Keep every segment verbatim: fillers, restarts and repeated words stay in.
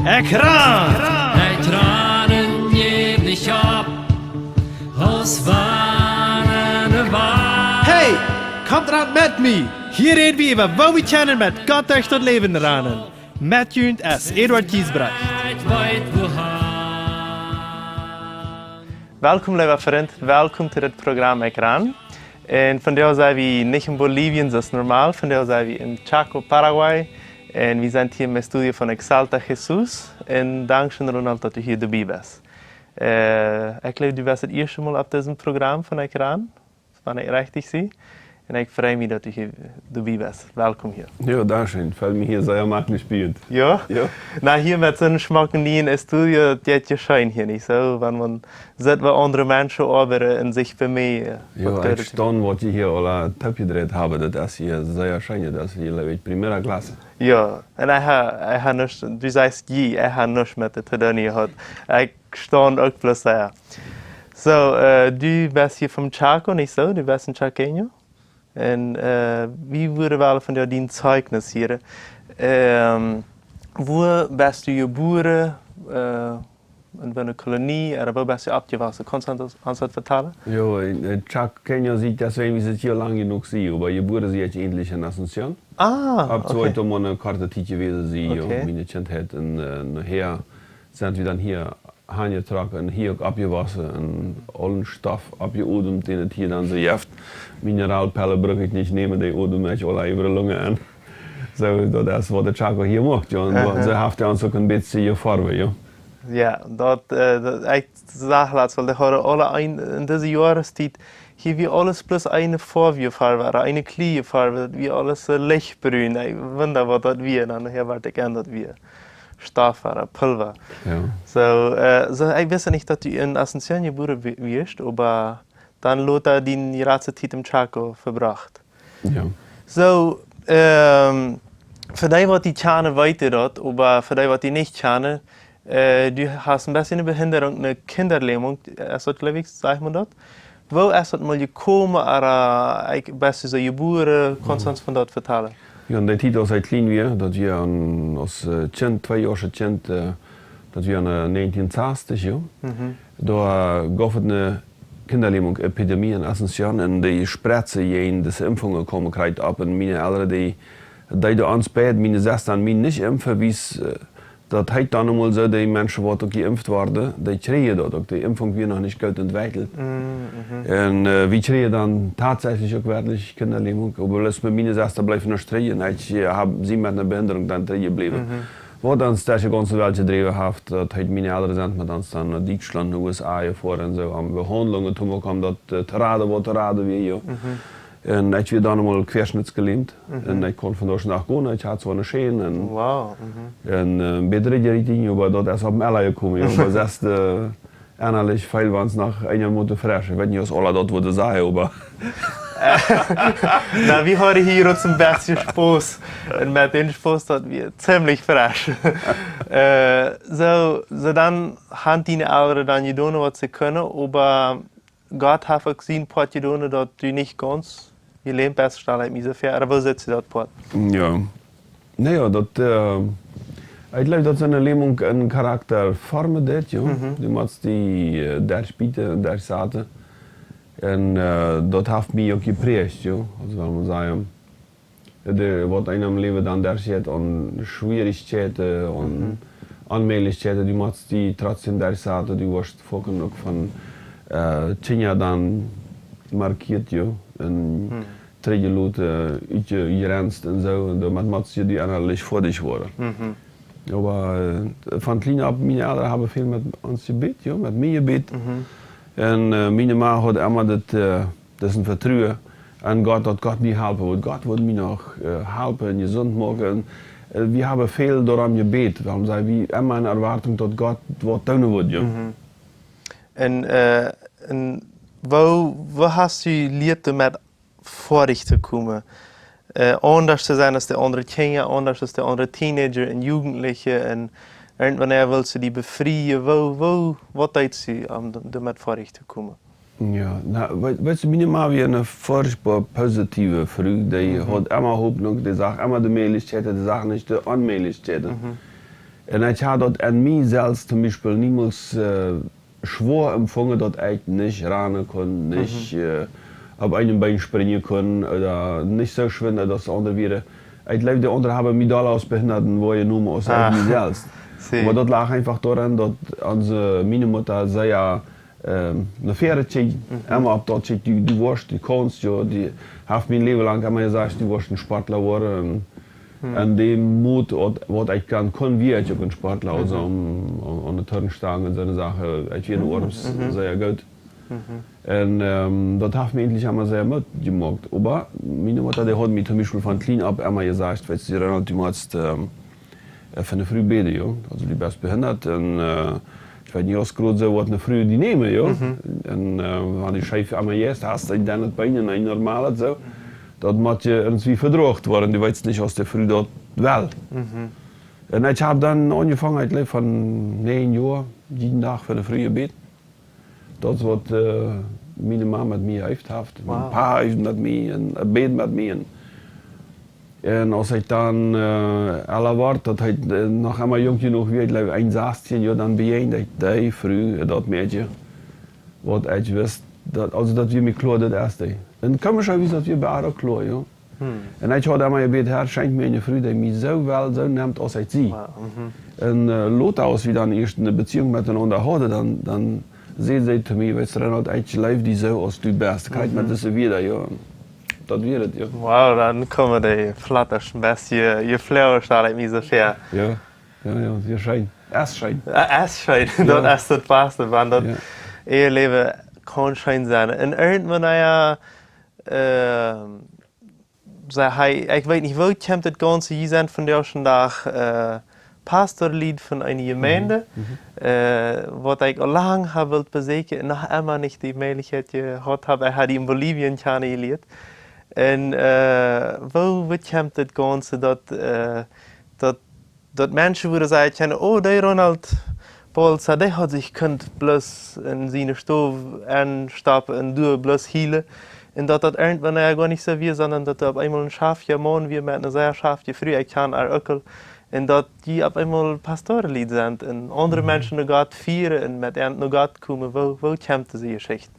Ekjran! Ekjran, jäw nich opp, aus wann ne Wal. Hey, komt ran met mie! Hia räd wie äwa, woo wie kjennen met Gott derch daut Läwen ranen. Met junt es Eduard Giesbrecht. Welkom, leewa Frint, welkom to dit Program Ekjran. Un vondoag sent wie nich en Bolivien, soo aus normal. Vondoag sent wie en Chaco, Paraguay. Un wie sent hia em Studio von Exalta Jesus. Un dankscheen, Ronald, daut du hia doabie best. Äh, ekj jleew, du best daut ieeschte Mol opp dit Program von Ekjran, wan ekj rajcht sie. Un ekj frei mie, daut du hia doabie best. Welkom hia. Jo, dankscheen. Feelt mie hia sea jemaklich bie junt. Jo? Jo. Na, hia met soon schmocken nieen Studio, daut jeit je scheen hia, nich soo? Wan maun sitt, woo aundre Menschen oabeiden un sikj bie mie, äh, Jo, waut ekj Goodet. Staun, waut jie hia aula toopjedreit haben, daut es hia sea scheen, daut es hia, jleew ekj, primera clase. Jo, un ekj ha, ekj ha nuscht, du sajchst jie, ekj ha nuscht met dit to doonen jehaut. Ekj staun uk bloos sea. Soo, äh, du best hia vom Chaco, nich soo? Du best en Chaqueño? Un, äh, wie wudden wellen von die dien Zeugnis hieren. Ähm, wua best du jebuaren, äh, en eene Kolonie, ooda wua best du oppjewossen? Kaust du ons, ons daut vetalen? Jo, en, en Chaqueño sie ekj, daut es, wan wie hia lang jenuach sent, oba jebuaren sie ekj eejentlich en Asunción. Ah, okay. Opp Zuidom, mau ne korte Tiet jewast, sie, jo, Okay. miene Kjintheit un, äh, nohäa sent wie dan hia hanjetrocken, hia uk oppjewossen un aulen Stoff oppjeodemt, dän et hia dan soo jeft. Mineralpellen bruck ekj nich nämen, dee odem ekj aul äwa de Lungen aun. Soo, daut es, waut de Chaco hia moakt, jo. Un Aha. See haft ons uk en bät jeformt, jo. Jo, daut, äh, daut, ekj sach latst, wiels dee hauden aule een, en dise Joarestiet, hia wia aules bloos eene Foarw jefoawen, eene Kolorie jefoawen, daut wia aules, äh, lichtbrun. Ekj wunda, waut daut wia, dan nohäa wort ekj en, daut wia Stoff ooda Pulva. Jo. Soo, äh, soo, ekj wist nich, daut du en Asunción jebuaren wi-, wieescht, oba dan lota diene jratste Tiet em Chaco vebrocht. Jo. Soo, ähm, fa dee, waut die kjanen, weeten daut, oba fa dee, waut die nich kjanen, äh, du hast en bät eene Behinderung, eene Kinderlähmung, es daut, jleew ekj, sajcht maun daut? Woo es daut mol jekomen, ooda, äh, ekj, best du soo jebuaren, kaust du Mhm. ons von daut vetalen? Jo, en dee Tiet, aus ekj kjlien wia, daut wia en, aus, äh, Kjint, twee Joa Kjint, äh, daut wia en, äh, negentien sastich, jo. Mhm. Doa, äh, jeef et eene Kinderlähmung-Epidemie en Asunción un dee Spritzen jäajen dise Impfungen kjeemen krakjt opp un miene Elren, dee, dee deeden ons beid, miene Sesta un mie, nich impfen, wiels, äh, daut heet dan nu mol soo, dee Menschen, waut uk jeimpft worden, dee kjrieejen daut uk. De Impfung wia noch nich goot entwekjelt. Mm, mhm. Un, äh, wie kjrieejen dan tatsächlich uk werkjlich Kinderlähmung. Oba bloos bie miene Sesta bleef noch trigj un ekj, äh, hab, sie met eene Behinderung dan trigj jebläwen. Mhm. Waut ons derch de gaunze Welt jedräwen haft, daut heet, miene Elren sent met ons dan no Dietschlaunt, no U S A jefoaren un soo, om Behandlungen to moaken, om daut, äh, to raden, waut to raden wia, jo. Mhm. Un ekj wia dan mol querschnittsgelähmt. Mhm. Un ekj kunn vondoag noch gonen, ekj haud soo eene Schen un Wow, mhm. un, äh, bät trigj jerieten, oba daut es opp mie auleen jekomen, jo. Oba daut es, äh, ennalich fält ons noch eent mol to fresch. Ekj weet nich, aus aule daut wudden sajen, oba Na, wie hauden hia uk en bät Spos. Un met dän Spos, daut wia ziemlich fresch. Äh, soo, soo dan haben diene Elren dan jedonen, waut see kunnen, oba Gott haft uk sien Poat jedonen, daut du nich gaunz jelähmt best, stal ekj mie soo väa. Ooda woo sitt daut Poat? Jo. Na jo, daut, äh, ekj jleew, daut soone Lähmung een Charakter formen deit, jo. Mhm. Du motst die, äh, derchbieten, derchsaten. Un, äh, daut haft mie uk jepräacht, jo. Aulsoo, wan maun sajcht, de, waut eenem em Läwen dan derchjeit aun Schwierichkjeiten, aun Mhm. Onmäajlichkjeiten, du motst die trotzdäm derchsaten, du woascht foaken uk von, äh, Kjinja dan markjieet, jo. Un Mhm. trigjjeloten, utje-, utjegrenzt un soo. Un doamet motst du ennalich foadich woaren. Mhm. Oba, äh, von kjlien opp, miene Elren haben väl met ons jebät, jo, met mie jebät. Mhm. Un, äh, miene Ma haud emma daut, äh, daut es een Vetruen aun Gott, daut Gott mie halpen woat. Gott woat mie noch, äh, halpen un jesunt moaken. Un, äh, wie haben väl doarom jebät, wiels wie emma en Erwartung, daut Gott waut doonen woat, jo. Mhm. Un, äh, un woo, woo hast du jelieet doamet foadich to komen? Äh, aundasch to sennen aus de aundre Kjinja, aundasch aus de aundre Teenager un Jugendliche un irjentwanea wulst du die befrieen. Woo, woo, waut deedst du, om d-, doamet foadich to komen? Jo, na, wee-, weetst du, miene Ma wia eene furchtboa positive Fru, dee Mhm. haud emma Hopninj, dee sach emma de Mäajlichkjeiten, dee sach nich de Onmäajlichkjeiten. Mhm. Un ekj haud daut aun mie selfst toom Biespel niemols äh, schwoa empfungen, daut ekj nich ranen kunn, nich äh, opp eenem Been sprinjen kunn ooda nich soo schwind aus de aundre wieren. Ekj jleew, de aundre haben mie dolla aus behindat un woa jenomen aus ekj mie selfst. Oba daut lach eefach doaraun, daut onse, miene Mutta sea ähm, ne faire Tiet, emma opp daut Tiet, du, du woascht, du kaust, jo, dee haft mien Läwen lang emma jesajcht, du woascht een Sportla woaren. Un, un dee Moot, waut, waut ekj dan kunn, wia ekj uk een Sportla, aulsoo aun, aun, aun de Turnstangen un soone Sachen, ekj wia en Oabeit sea goot. Un ähm, daut haft mie eejentlich emma sea Moot jemoakt. Oba miene Mutta, dee haud mie toom Biespel von kjlien opp emma jesajcht, weetst du, Reinhold, du motst ähm, äh, fa ne Fru bäden, jo. Aulsoo du best behindat un äh, ekj weet nich aus groot see woat ne Fru die nämen, jo. Un äh, wan du scheef emma jeist, hast du dan daut Been, een normalet soo. Daut mott je irjentwie vedroagen woaren, du weetst nich aus de Fru daut well. Un ekj hab dan aunjefongen, ekj jleew von näajen Joa, jieden Dach fa ne Fru jebäden. Daut es waut äh, miene Mame met mie jeeeft haft. Mien Pa jeeeft met mie un äh, bäd met mie. Un, un aus ekj dan äh, elra wort, daut heet äh, noch emma junk jenuach wia, ekj jleew een sastien Joa, dan bejäajend ekj dee Fru, äh, daut Mäakje, waut ekj wist, daut, aulsoo daut wia mie kloa, daut es dee. Un komischerweise daut wia bie äa uk kloa, jo. Un ekj haud emma jebäden, Herr, schenkj mie eene Fru, dee mie soo well, soo nemt aus ekj sie. Un äh, lota, aus wie dan ieescht ne Beziehung met enaunda hauden, dan, dan säd see to mie, weetst du, Reinhold, ekj jleew die soo aus du best. Krakjt met dise Wieed, jo. Daut wia et, jo. Wow, dan komen de Flattasch een bät jefloagen, stal ekj mie soo väa. Jo, jo, jo, wia scheen. Es scheen. Es scheen, daut es daut baste, wan daut Eheläwen kaun scheen sennen. Un irjentwan, jo, ähm, see, hee, ekj weet nich, woo kjemt daut gaunze, jie sent vondoag dän Dach äh, Pastorlied von eene Jemeent, äh, waut ekj aul lang hab wult beseakjen un noch emma nich de Mäajlichkjeit jehaut hab. Ekj hab die en Bolivien kjanen jelieet. Un äh, woo, woo kjemt daut gaunze, daut äh, daut daut Menschen wudden sajen kjennen, oh, dee Reinhold Paulsen, dee haud sikj kunt bloos en siene Stow enstoppen un doa bloos hielen. Un daut daut irjentwan jo goanich soo wia, sonda daut doa opp eemol een schaftja Maun wia met eene sea schaftje Fru, ekj kjan äa uk aul. Un daut dee opp eemol Pastorlied sent un aundre Menschen no Gott fieren un met an no Gott komen. Woo, woo kjemt dise Jeschicht?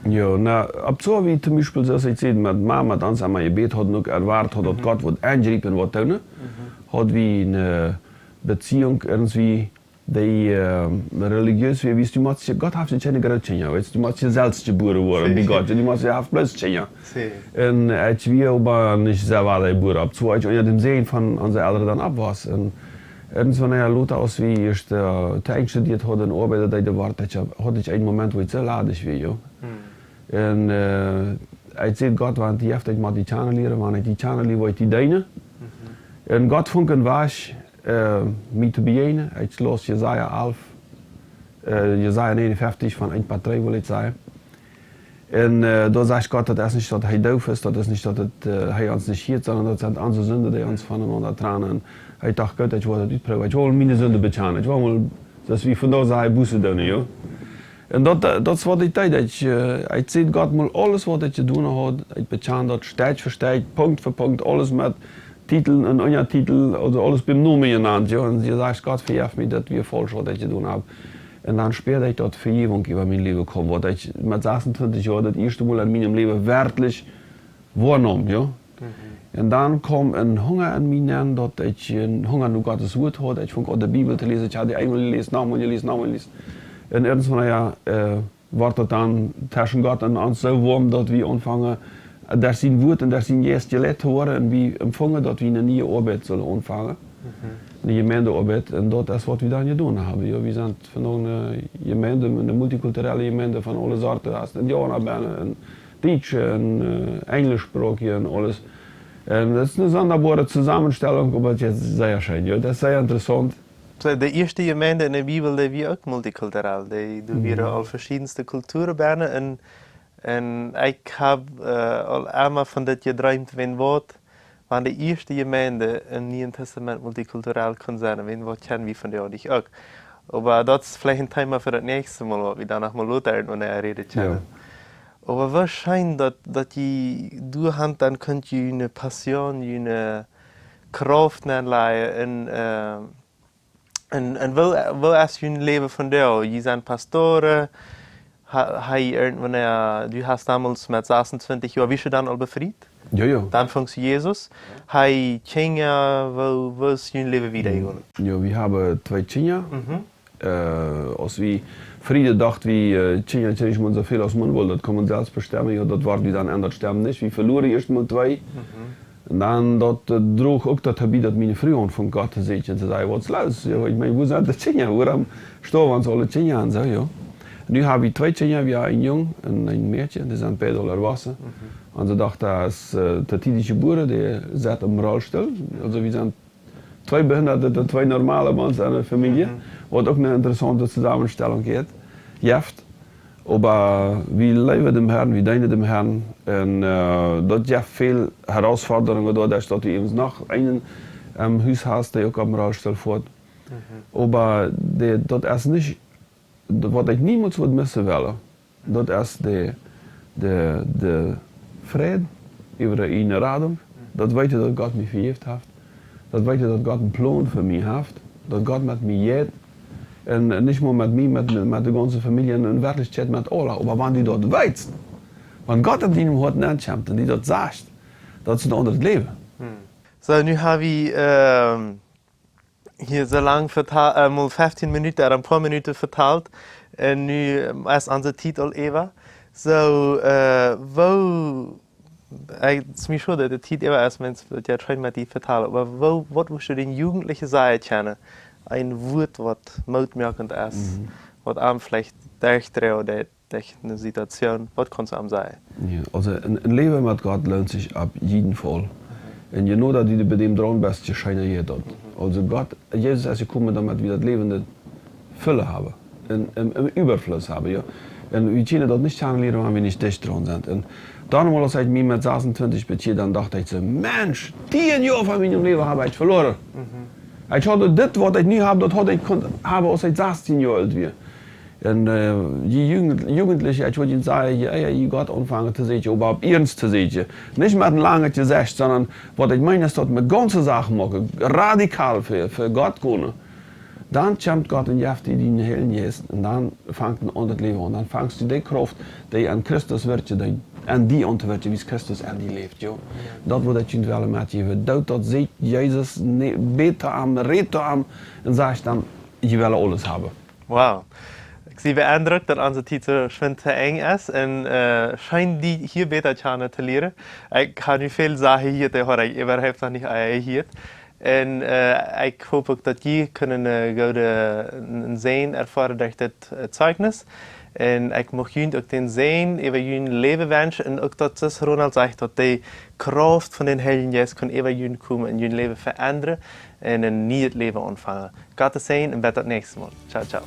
Jo, na, opp soo aus wie toom Biespel, soo aus ekj säd, met Mame, met ons emma jebäden hauden, uk erwoat hauden, daut Gott wudd enjriepen, waut doonen, haud wie ne Beziehung irjentwie, dee äh, relijees wia, wiels du motst, Gott haft je kjeene Grootkjinja, weetst du, du motst je selfst jebuaren woaren bie Gott, du motst, hee haft bloos Kjinja. Un ekj wia oba nich selfst jebuaren, opp soo ekj unja däm Säajen von onse Elren dan oppwoss. Un irjentwan, jo, lota, aus wie ieescht äh, to Enj studieet hauden un oabeiden deeden, wort ekj, haud ekj een Moment, wua ekj soo ladich wia, jo. Un äh, ekj säd, Gott, wan du jefst, ekj mott die kjanen lieren, wan ekj die kjanen lia, woa ekj die deenen. Un Gott funk een Wajch äh, mie to bejäajnen. Ekj laus Jesaja alf, äh, Jesaja negenunfünfzig von eent bat dree, well ekj sajen. Un äh, doa sajcht Gott, daut es nich, daut hee doof es, daut es nich, daut et, äh, hee ons nich hieet, sonda daut sent onse Sinden, dee ons von enaunda tranen. Un ekj docht, Gott, ekj well daut utproowen, ekj well miene Sinden bekjanen, ekj well mol, daut wie von doa sajen, Buße doonen, jo. Un daut, äh, daut es waut ekj deed, ekj, äh, ekj säd Gott mol aules, waut ekj jedonen haud, ekj bekjand daut Stäakj fa Stäakj, Punkt fa Punkt, aules met Titlen un Unjatitlen, aulsoo aules biem Nomen jenant, jo. Un ekj säd, Gott, vejeff mie, daut wia faulsch, waut ekj jedonen hab. Un dan späad ekj, daut Vejäwunk äwa mien Läwen kjeem, waut ekj met sasuntwintich Joa daut ieeschte Mol en mienem Läwen werkjlich woarnaum, jo. Un dan kjeem een Hunga en mie nenn, daut ekj een Hunga no Gottes Wuat haud. Ekj funk aun, de Bibel to läsen, ekj haud dee eemol jeläst, nochmol jeläst, nochmol jeläst. Un irjentwan, jo, äh, wort daut dan tweschen Gott un ons soo woam, daut wie aunfungen, äh, derch sien Wuat un derch sienen Jeist jeleit to woaren, un wie empfungen, daut wie eene niee Oabeit sullen aunfangen. Eene Jemeentjoabeit, un daut es, waut wie dan jedonen haben. Jo, wie sent vondoag eene Jemeent, eene multikulturelle Jemeent von aule Sorten, hast Indiauna bennen un Dietsche un äh, Enjlischsproakje un aules. Un daut es eene sondaboare Tosamenstellunk, oba daut es sea scheen, jo. Daut es sea interessaunt. Soo, de ieeschte Jemeent en de Bibel, dee wia uk multikulturell. Dee, doa wieren aul veschiedenste Kulturen bennen un, un ekj hab äh, aul emma von dit jedreemt, wan waut, wan de ieeschte Jemeent em Nieen Testament multikulturell kunn sennen, wan waut kjennen wie von dee uk. Oba daut es veleicht een Thema fa daut näakjste Mol, waut wie dan noch mol lota äwa räden kjennen. Oba waut scheen daut, daut jie doa han, dan kunt jie june Passion, june Krauft nenlajen un äh, Un, un woo, woo es jun Läwen vondoag? Jie sent Pastoren. Ha, ha jie irjentwanea, du hast domols met sasuntwintich Joa, wieescht du dan aul befriet? Jo, jo. Dan fungst du Jesus. Ha jie Kjinja, woo, woo es jun Läwen wieda jegonen? Jo, wie haben twee Kjinja. Mhm. Äh, aus wie Frieden docht, wie, äh, Kjinja kjrieen, mau soo väl aus maun well, daut kaun maun selfst bestemmen, jo, daut woat wie dan aundasch stemmen, nich? Wie veloaren ieescht mol twee. Mhm. Un dan daut, äh, droag uk daut doabie, daut miene Fru aunfunk Gott to sieekjen, to sajen, waut es loos? Jo, ekj meen, wua sent de Kjinja? Wuarom stoawen ons aule Kjinja aun, soo, jo. Nu hab wie twee Kjinja, wie haben een Jung un een Mäakje, dee sent beid aul erwossen. Mhm. Un see docht, daut es, äh, to tiedich jebuaren, dee sett em Rollstool. Aulsoo, wie sent twee Behinderte, twee normale Mauns enne Famielje, mhm, waut uk eene interessaunte Tosamenstellunk jeft. Oba wie läwen däm Herrn, wie deenen däm Herrn. Un, äh, daut jeft väl Herausforderungen doaderch, daut du äwent noch eenen em Hus hast, dee uk opp dän Rollstool foat. Mhm. Oba dee, daut es nich, waut ekj niemols wudd missen wellen, daut es de, de, de Fräd äwa de ieejne Radunk, daut weeten, daut Gott mie vejäft haft, daut weeten, daut Gott eenen Plon fa mie haft, daut Gott met mie jeit. Un nich mau met mie, met, met, met de gaunze Famielje, un werkjlich jeit met aule. Oba wan du daut weetst, wan Gott en dien Hoat nenkjemt un die daut sajcht, daut es een aundret Läwen. Hm. Soo, nu hab wie, ähm, hia soo lang veta-, äh, mol fefteen Minuten, ooda een poa Minuten vetalt. Un nu, ähm, es onse Tiet aul äwa. Soo, äh, woo, äh, et es mie schod, daut de Tiet äwa es, Mensch, daut jie scheen met die vetalen. Oba woo, waut wurscht du dän Jugendlichen sajen kjennen? Een Wuat, waut mootmoakent es, mhm, waut am veleicht derchdroagen deit derch eene Situation, waut kaust du am sajen? Jo, aulsoo een, een Läwen met Gott loont sikj opp jieden Faul. Mhm. Un je noda du bie däm draun best, je scheena jeit daut. Mhm. Aulsoo Gott, Jesus es jekomen, doamet wie daut Läwen enne Felt haben, em, em, em Äwafluss haben, jo. Un wie kjennen daut nich kjanen lieren, wan wie nich dicht draun sent. Un dan mol, aus ekj mie met sasuntwintich bekjeed, dan docht ekj soo, Mensch, tieen Joa von mienem Läwen hab ekj veloaren. Mhm. Ekj haud dit, waut ekj nu hab, daut haud ekj kunt haben, aus ekj sastieen Joa oolt wia. Un, äh, jie Jugend-, Jugendliche, ekj wudd junt sajen, jie, jie, jie Gott aunfangen to sieekjen, oba opp Iernst to sieekjen. Nich met een langet Jesecht, sonda waut ekj meen es, daut met gaunze Sachen moaken, radikal fa, fa Gott gonen. Dan kjemt Gott un jeft die dän Heiljen Jeist un dan fangt een aundret Läwen aun. Dan fangst du dee Krauft, dee en Christus wirkjt, dee en die aun to wirkjen, wiels Christus en die läft, jo. Daut wudd ekj junt wellen metjäwen. Doot daut, sieekjt Jesus, ne-, bät to am, rät to am un sajcht dan, jie wellen aules haben. Wow. Ekj sie beindrukt, daut onse Tiet soo schwind to Enj es. Un, äh, scheen die hia bäta kjanen to lieren. Ekj hab nu väl Sachen jehieet, dee haud ekj äwahaupt noch nich, äh, jehieet. Un, äh, ekj hop uk, daut jie kjennen, äh, goode, een, een Säajen erfoaren derch dit, äh, Zeijnis. Un ekj mucht junt uk dän Säajen äwa jun Läwen wenschen. Un uk daut, soo aus Ronald sajcht, daut de Krauft von dän Heiljen Jeist kaun äwa junt komen un jun Läwen veendren un een nieet Läwen aunfangen. Gott säajen un bat daut näakjste Mol. Ciao, ciao.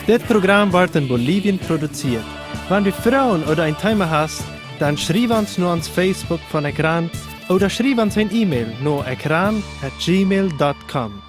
Dit Program woat en Bolivien produzieet. Wan du Froagen ooda een Thema hast, dan schriew ons no ons Facebook von Ekran ooda schriew ons een E-Mail no ekran at gmail dot com.